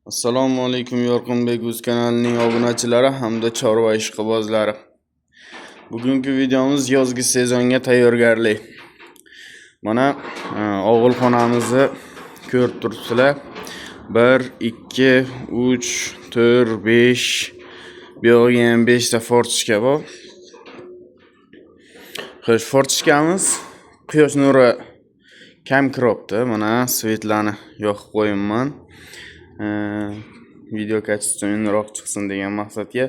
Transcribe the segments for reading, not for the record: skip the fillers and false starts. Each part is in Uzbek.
Assalomu alaykum Yorqinbek o'z kanalining obunachilari hamda chorva ishqibozlari. Bugungi videomiz yozgi sezonga tayyorgarlik. Mana og'ilxonamizni ko'rib turibsizlar. 1 2 3 4 5 bu yog'iga ham 5 ta fortichka bor. Xo'sh, fortichkamiz quyosh nuri kam kiryapti. Mana svetlarni yoqib qo'yibman. Video качественный chiqsin degan maqsadga.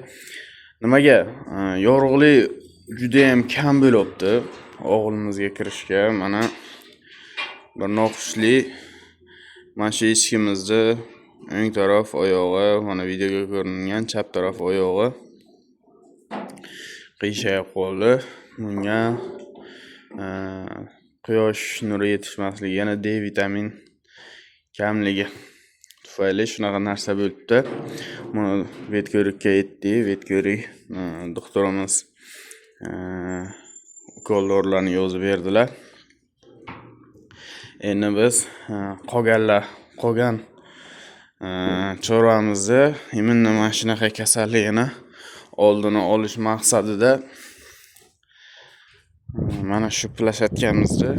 Nimaga? Yorug'lik juda ham kam bo'lyapti og'ilimizga kirishga. Mana bir noxushlik, mana shu eshigimizni o'ng taraf oyog'i, mana videoga ko'ringan chap taraf oyog'i qiyshayib qoldi. Bunga quyosh nuri yetishmasligi, yana D vitamin kamligi tufayli shunaqa narsa bo'libdi. Buni vetko'rikka aytdik, vetko'rik doktorimiz ukol dorilarni yozib berdilar. Endi biz qolgan chorvamizni именно mana shunaqa kasalligini oldini olish maqsadida mana shu plashatkamizni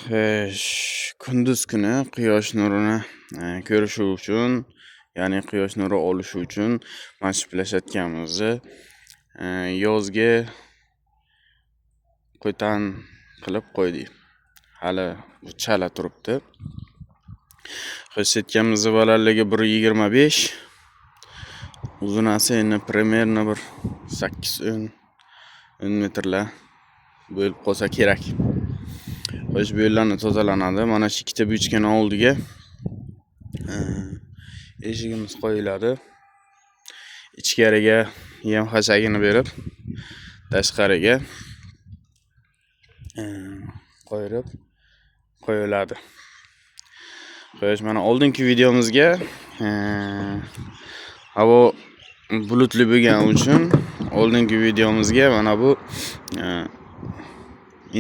xo'sh, kunduz kuni quyosh nurini ko'rishi uchun, ya'ni quyosh nuri olishi uchun mana shu plashatkamizni yozgi qo'tan qilib qo'ydik. Hali chala turibdi. Xo'sh, setkamizni balandligi 1,25. Uzunasi endi примерно bir 8-10 metrlar bo'lib qolsa kerak. Xo'sh, bu yerlarni tozalanadi. Mana shu ikkita buchkani oldiga eshigimiz qo'yiladi. Ichkariga yem xashagini berib, tashqariga qo'yirib qo'yiladi. Xo'sh, mana oldingi videomizga havo bulutli bo'lgani uchun oldingi videomizga mana bu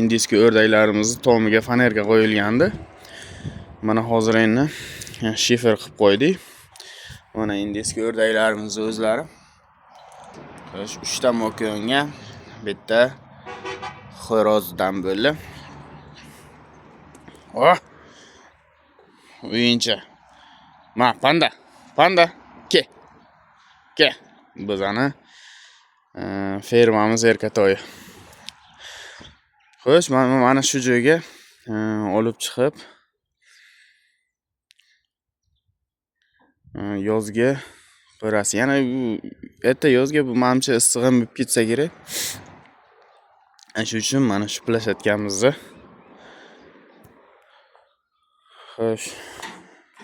индийский o'rdaklarimizni tomiga fanerka qo'yilgandi. Mana hozir endi shifer qilib qo'ydik. Mana индийский o'rdaklarimizni o'zlari. Xo'sh, 3 ta mokonga bitta xo'rozdan bo'ldi. Oh! O'yincha. Ma, panda. Panda. Ke. Ke. Bizani fermamiz erkatoyi. Xo'sh, mana shu joyga olib chiqib yozga qo'rasi. Yana bu erta yozga bu manimcha issiq ham bo'lib ketsa kerak. Ana shu uchun mana shu plashatkamizni xo'sh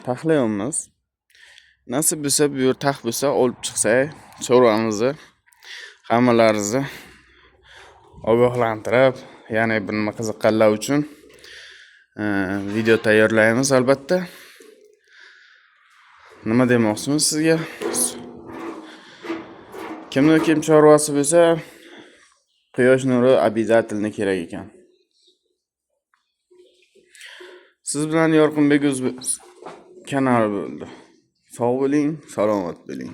taxlayapmiz. Nasib bo'lsa, bu yer tax bo'lsa, olib chiqsak, chorvamizni hammalaringizni ogohlantirib, ya'ni bir nima qiziqqanlar uchun video tayyorlaymiz albatta. Nima demoqchimiz sizga? Kimni kim chorvasi bo'lsa, quyosh nuri обязательно kerak ekan. Siz bilan Yorqinbek o'z kanali bo'ldi. Sog' bo'ling, salomat bo'ling.